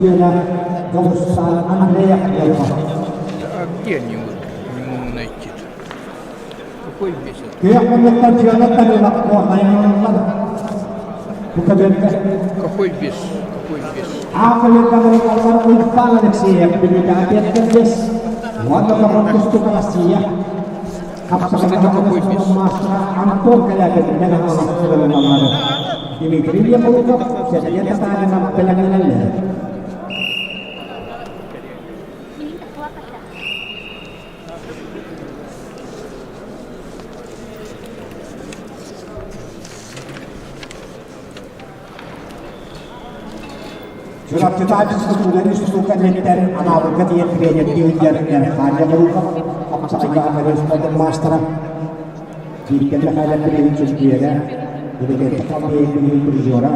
Дьулустаан Андреев А где они вот? Не могу найти. Какой вес? Күөх муннуктар дьыалаттан ылах Бу көбүөргэ Какой вес? Какой вес? Аакылыыкалар Уйбаан Алексеев бүлүүтэҕэ биэрдэрбис уонна Тобон Россия Это какой вес? маастара Антон Калякин Мэҥэ Дмитрий Якутов Сергей Татаринов бэлэмнэнэллэр. Чурапчытааччы тутууларын устуука кэнниттэн анаабыкка тиийэн тренердии сылдьар Эрхаан Якутов хапсаҕайга Америкаттан маастара Виктор Михайлов билигин чөмпүйүөнэ, Иннокентий Фадеев билигин призера,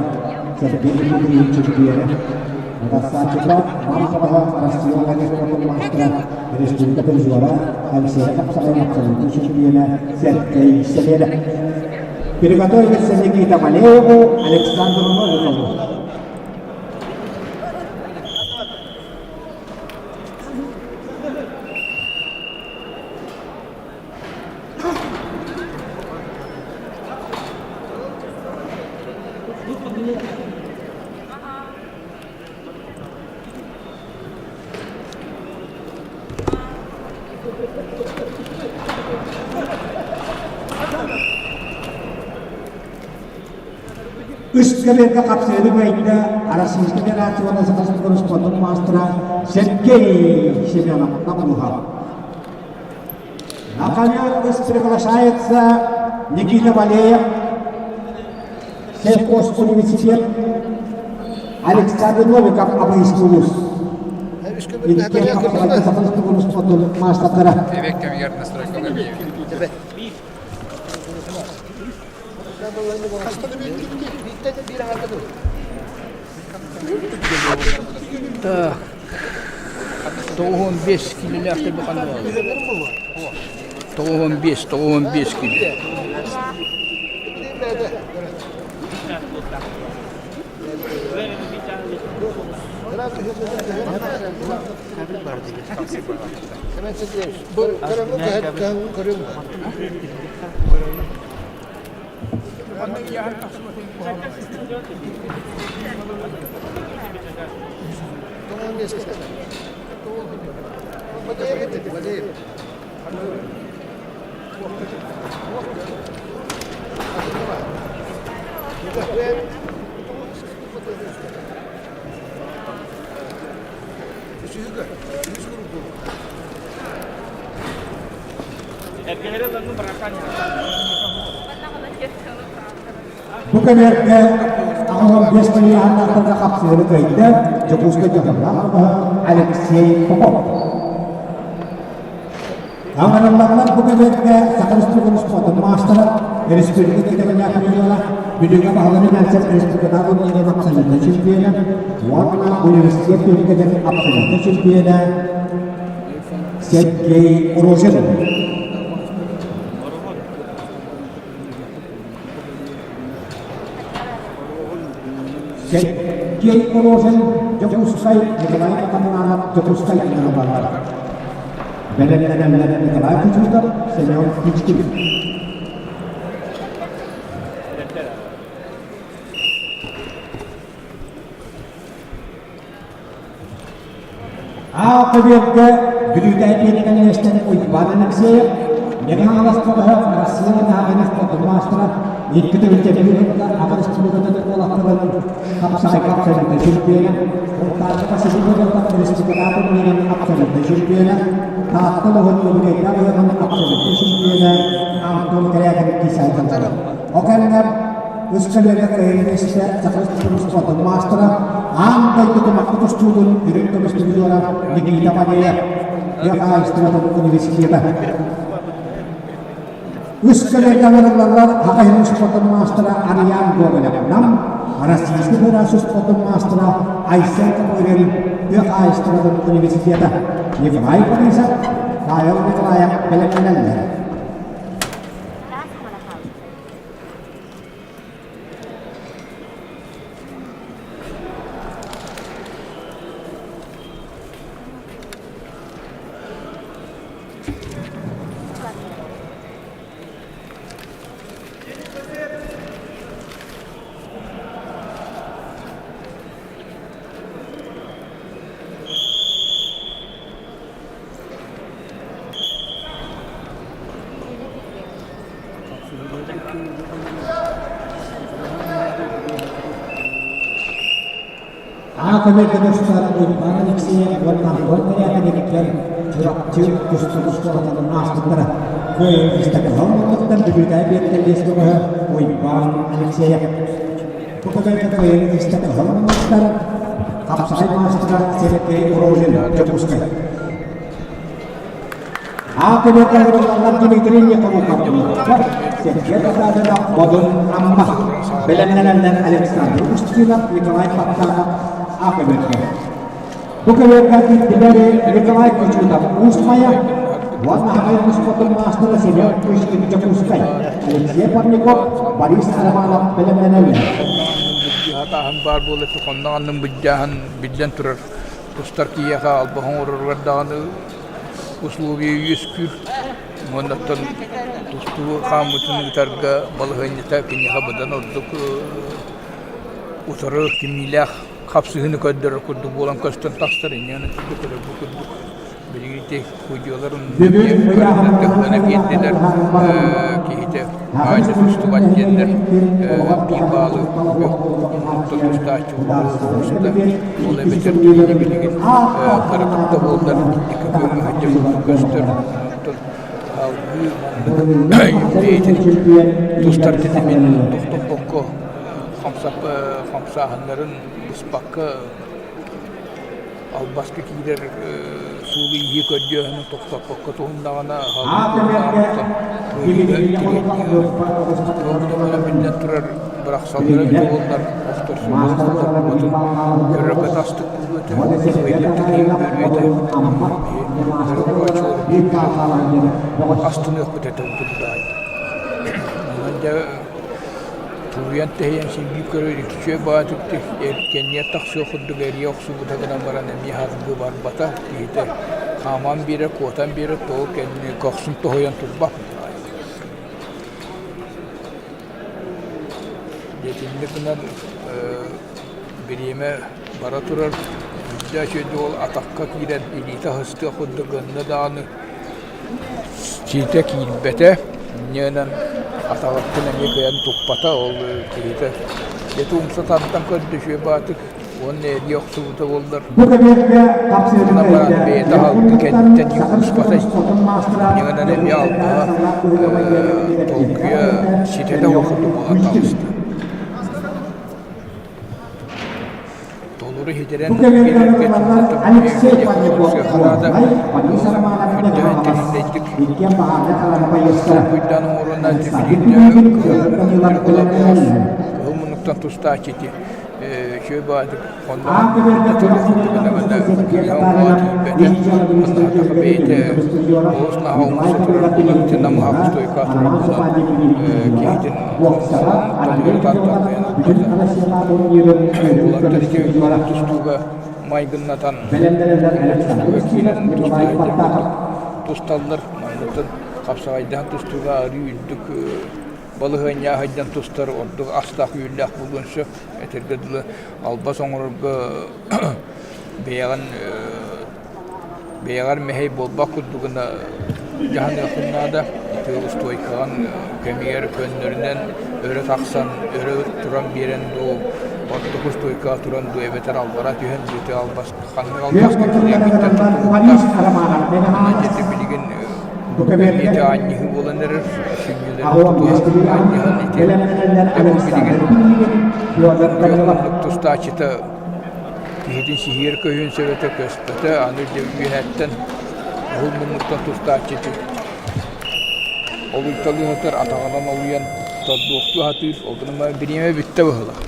Сергей Дмитриевич чөмпүйүөнэ, Утарсааччыта Марк Россия спортун маастара, республика призера, Алексей Хапсаҕай абсолютнай чөмпүйүөнэ Сергей Селенов. Приготовиться Никита Малееву, Александру Новикову. Үс кэбиэргэ хапсыһыны кыайда Российскай Федерация уонна Саха Сирин спордун маастара Сергей Семенов Набулуха. На ковер приглашается Никита Валеев, Сельхозуниверситет, Александр Новиков, Абыйский улус. Маастардара. Эбек кэмигэр настройкалар Так. 95 килэлээх ханна 95, 95 килэ. Бу кэмиэргэ 85 ыйааһыннаахтарга хапсыһыны кыайда Дьокуускай дьоһуннаах Алексей Попов. Аҥарыллаллар бу кэмиэргэ Саха Республикатын спордун маастара, республика кэтэбэллээх призера, Бүлүүгэ баһылыгы Мэлсэр республикатааҕы университет абсолютнай чемпиона уонна университет түһүлгэтин абсолютнай чемпиона Сергей Рожин. Сергей Рожин Дьокуускай Николай Атаманов Дьокуускай ыҥырыллаллар. Бэлэмнэнэллэр Николай Кучутов, Семен Кичкин. Аа көбүөргэ Бүлүүтээйи кэллиэстэн Уйбаан Алексеев, Мэҥэ Хаҥалас бөҕөһө Россия таһаҕайнаах маастара икки төгүл Аҕа республикатын уолаттарын хапсаҕайга абсолютнай чемпиона, Таатта Сибиир республикатын миэнин абсолютнай чемпиона, Таатта Лоһун Өбүгэйдээх ыһыаҕын абсолютнай чемпиона Антон Корякин киирсэллэр. Ол кэннэ Үс көлүөнэ кыайыыны Саха спортун маастара, аан дойду кумахха тустуутун үрүҥ көмүс призера Никита Панеев, тыа хаһаайыстыбатын университета. Үс көлүөнэ ыҥырыллаллар Саха иһин спортун маастара Арыйаан Гоголев Нам, Российский Федерация спортун маастара Айсен Копырин, тыа хаһаайыстыбатын университета Николай Борисов, Павел Николаев бэлэмнэнэллэр. көбүөргэ тустар Уйбаан Алексеев уонна Антон Корякин иккиэн Чурапчы тустуу оскуолатын ааспыттара. Кыайыы истэ кыһыл муннуктан Бүлүүтээҕи биэттэллиэс бөҕөһө Уйбаан Алексеев. Бу көбүөргэ кыайыы истэ кыһыл муннуктар хапсаҕай маастара Сергей Рожин, Дьокуускай. А көбүөргэ ыҥырыллаллар Дмитрий Николуков, Сергей Татаринов, Модун Амма. Бэлэмнэнэллэр Александр Устинов, Николай Паттанов А көбүөргэ. Бу көбүөргэ киирдилэр Николай Кучутов, Уус Майа уонна Хаҥай спортун маастара Семен Кычкин, Дьокуускай, Алексей Парников, Борис Романов бэлэмнэнэллэр. Быдьаһатааһын баар буола хонноҕоннун быдьааһын биллэн турар тустар киһиэхэ албаһын оҥороругар даҕаны условия үөскүүр уонна оттон тустуу хаамыытын ыытарга балаһыанньата киниэхэ быдан ордук утары кимиилээх хапсыһыыны көрдөрөр курдук буолан көстөн тахсар инньэ гынан бу курдук билигин ити судьуйалар көрүҥнэргэ биэрдилэр киһитэ аанньа тустубат диэннэр биир баалы оттон тустааччы уста ол эбэтэр киһини билигин кыратык да буоллар икки күөҥҥэ сылдьар курдук көстөр оттон салгыы маннык бэйэтин тустар тэтимин тохтоппокко хамсааһыннарын быспакка албаска киирэр суолу-ииһи көрдөөһүнү тохтоппокко туһуннаҕына биллэн турар бырахсаллара эбитэ буоллар охторсууларын хотторбутун көрөргө тастык буолуо этэ үөрүө этэ астыныахпыт этэ онон дьэ Тулуйан тэһийэн син-биир көрөр үчүгэй баҕайытык эркэнниэр тахсыах курдук эрийэ охсубута гынан баран эмиэ харгы барбата киһитэ хааман биэрэр, куотан биэрэр, тоҕо кэнни көхсүн тоһуйан турбат. Итинник гынан бириэмэ бара турар, үрдээх үчүгэй уол атахха киирэн илиитэ аһыстыах курдук гынна даҕаны Сиитэ киирбэтэ, инньэ гынан атаҕыттан эмиэ кыайан туппата, ол киһитэ дьэ умса тардан көрдө үчүгэй баатык уонна эрийэ охсубута буоллар Бу кэмиэргэ хапсыһыыны гына баран кэйдэ бэйэтэ аҕалбыт кэнниттэн Саха успата спортун маастара инньэ гынан эмиэ албаһа толкуйа ситэтэ суох курдук буолан таҕыста. Толору иһитирэн Бу кэмиэргэ биэрэргэ ыҥырыллаллар Алексей Парников, наада Горнай, Борис Романов үрдээн Мэҥэ-Хаҥалас, тэриллэйдик иккиэн баһаарга халара байыастара толкуйдаан оҥоруонна Александр билигин Пинигин, кыһыл Федор Данилов бөҕөс бэлэмнэнэллэр. кыһыл муннуктан тустааччы ити үчүгэй баҕайытык А көбүөргэ күрэхтэһиилэргэ Сергей Татаринов, онно бэйэтэ олус наһаа умса турар буолан ити намыһах стойка турар буолан киһитин Боксаҕа толуйа тартарбайан бүтүн Россиятааҕы турнирын уолаттар ити тустууга майгыннатан бэлэмнэнэллэр Александр тустууга Устинов, киирэн Николай Баттахов. тусталлар манныктан хапсаҕайдаан тустууга арыы үрдүк балаһыанньа аһайдан тустар ордук астаах-үөллээх буолуон сөп этэргэ дылы албас оҥорорго бэйэҕин бэйэҕэр мэһэй буолбат курдук гына дьаһаныаххын наада. Ити устуойкаҕын кэмигэр көннөрүнэн өрө тахсан, өрө туран биэрэн дуу, ордук устуойкаҕа туран дуу эбэтэр аллара түһэн дуу ити албас ханнык Күөх албаска муннуктан киириэххиттэн ыҥырыллар тутулуктаах. Борис Романов, Онон Мэҥэ-Хаҥалас. ити билигин Бу көбүөргэ ити аанньаһыы буолан эрэр сүнньүлэрин Аҕыам тутуһан миэстэлиир аанньаһан ити бэлэмнэнэллэр дьэ бу Александр билигин Пинигин, Федор күөх Данилов. муннук тустааччыта киһитин сиһиэр көһүөн сөбөтө көспөтө, аны дьэ үөһэттэн уһун муннуктан тустааччы ити олуйталыы сытар атаҕынан олуйан тордуохтуу сатыыр, ол гынан бириэмэ бүттэ быһыылаах.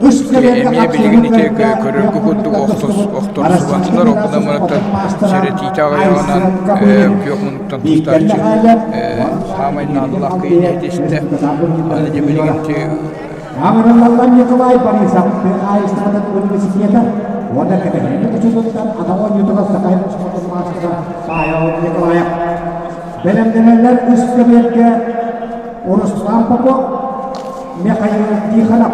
Үс көбүөргэ Эмиэ хапсыһыы билигин ити көргө көрөргө күөх курдук муннуктан тустубут охторсубатылар, Россия ол гынан Федерациятын баран хотун маастара сэрэтиитэ аҕыйаҕынан Айсен Копырин, күөх муннуктан Виктор тустааччы Михайлов уонна саамай Дмитрий наадалаах киһини Андреев этистэ. республикатааҕы Аны дьэ турнирдарын билигин призера. ити Аҥырыллаллар Николай Борисов тыа хаһаайыстыбатын университета уонна Кэтэһиини учууталыттан анал оонньуутугар Саха спортун маастара Павел Николаев. Бэлэмнэнэллэр үс көбүөргэ Руслан Попов, Михаил Тихонов.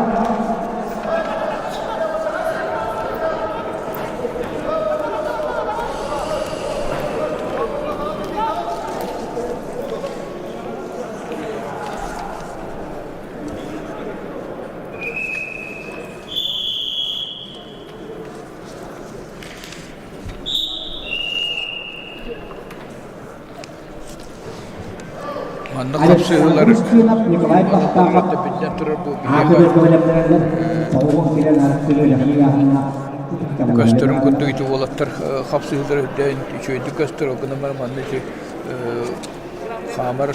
Манна хапсыһыылар Александр Устинов, Николай Бахтахов биллэн турар бу ааты биһиэхэ бэлэмнэнэллэр. Соҕуһун кэлэн көстөрүн курдук ити уолаттар хапсыһыылара үрдээн үчүгэйдик көстөр, ол гынан баран манна ити хаамар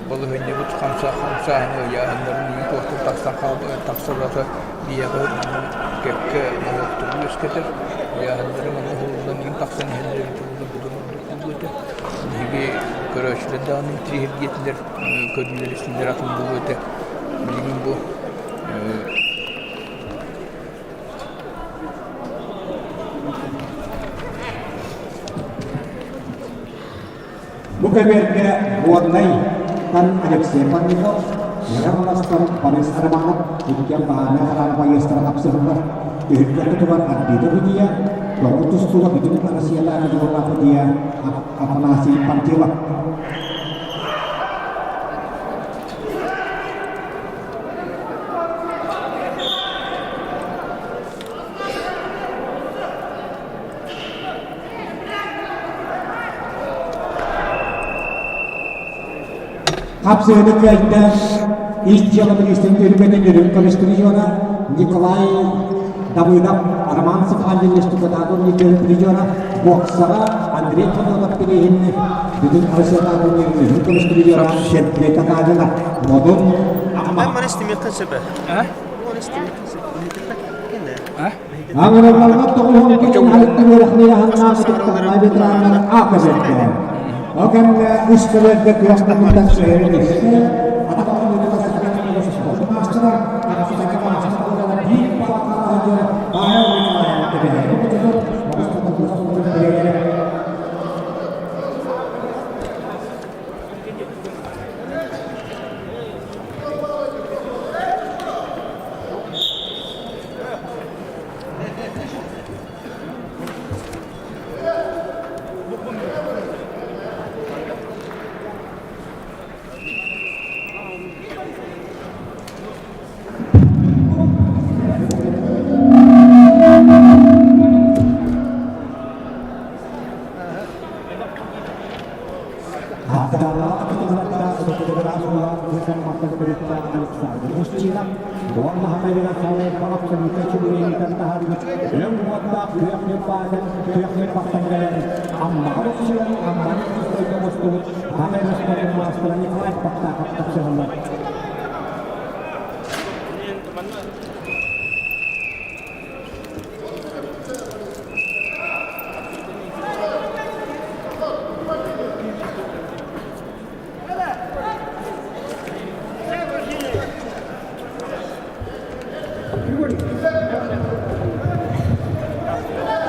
балаһыанньабыт хамсааһыны ыйааһыннарын иһин туохтан тахсан тахсыбата биһиэхэ кэккэ моһуоктары үөскэтэр. Ыйааһыннары манна уһуллан иһин тахсан иһэллэр эбит буолла бүгүн ордук буолуо этэ. Биһиги көрөөччүлэр даҕаны интириэһиргиэтилэр, көрүүлэр-истиилэр атын буолуо этэ. Билигин бу Бу көбүөргэ Горнайтан Алексей Парников, Мэҥэ-Хаҥаластан Борис Романов иккиэн баһаарынай хараана байыастара хапсыһаллар. Түһүлгэ ортотугар Арбита Будия, Тоҕу тустууга бүтүн Россиятааҕы дьоҕурдаах Будия Афанасий Пантилов. Хапсыһыны кыайда ис дьыала миниистирин түһүлгэтин үрүҥ көмүс призера Николай Давыдов, Роман Сахалин Республикатааҕы призера, боксаҕа Андрей Федотов бирииһин бүтүн Россиятааҕы үрүҥ көмүс призера Сергей Татаринов, Модун Амма. Аҥырыллаллар тоҕуһун кэлин аһыттан үөрэхлиэһаннаах ытыктардаах ветераннар аата бэрдэ. Ол кэмҥэ үс көлүөргэ күөх тымныттан сөһөрөн истэ, атах оонньуута спорт маастара, Арассыыйа маастара биир палкаҕа сылдьар Павел Николаев кэбиһэрин кутутун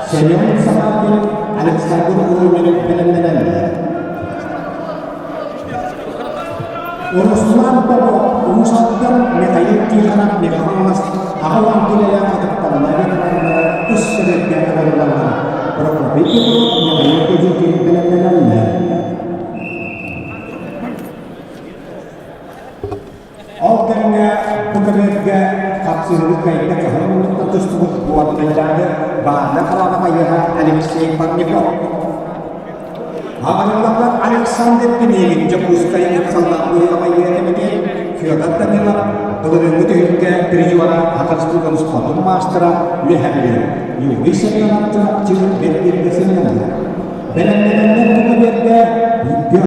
Семен Саввин Александр Уровенев бэлэмнэнэллэр. Руслан Попов Уус Алдан Михаил Тихонов Михайлов аҕа килэлээх атыттарына ветераннара үс сэргэ ыҥырыллаллар. Прокопий Петров Михаил Кожухин бэлэмнэнэллэр. Ол кэмҥэ бу көмөргө хапсыһыы кыайда кыһыл муннуктан тустубут уоннайдааҕы баана халаана байыаһа Алексей Парников. Аҕалыллар Александр Пинегин Дьокуускай ыксаллаах быһыыга байыа кэмитиэт Федор Данилов былырыыҥҥы түһүлгэ призера Хатырыстыытын спордун маастара Үөһээ Бүлүү Юрий Семенов Чурапчы бэрт бииргэ сынньанар. Бэлэмнэнэннэр бу көбүөргэ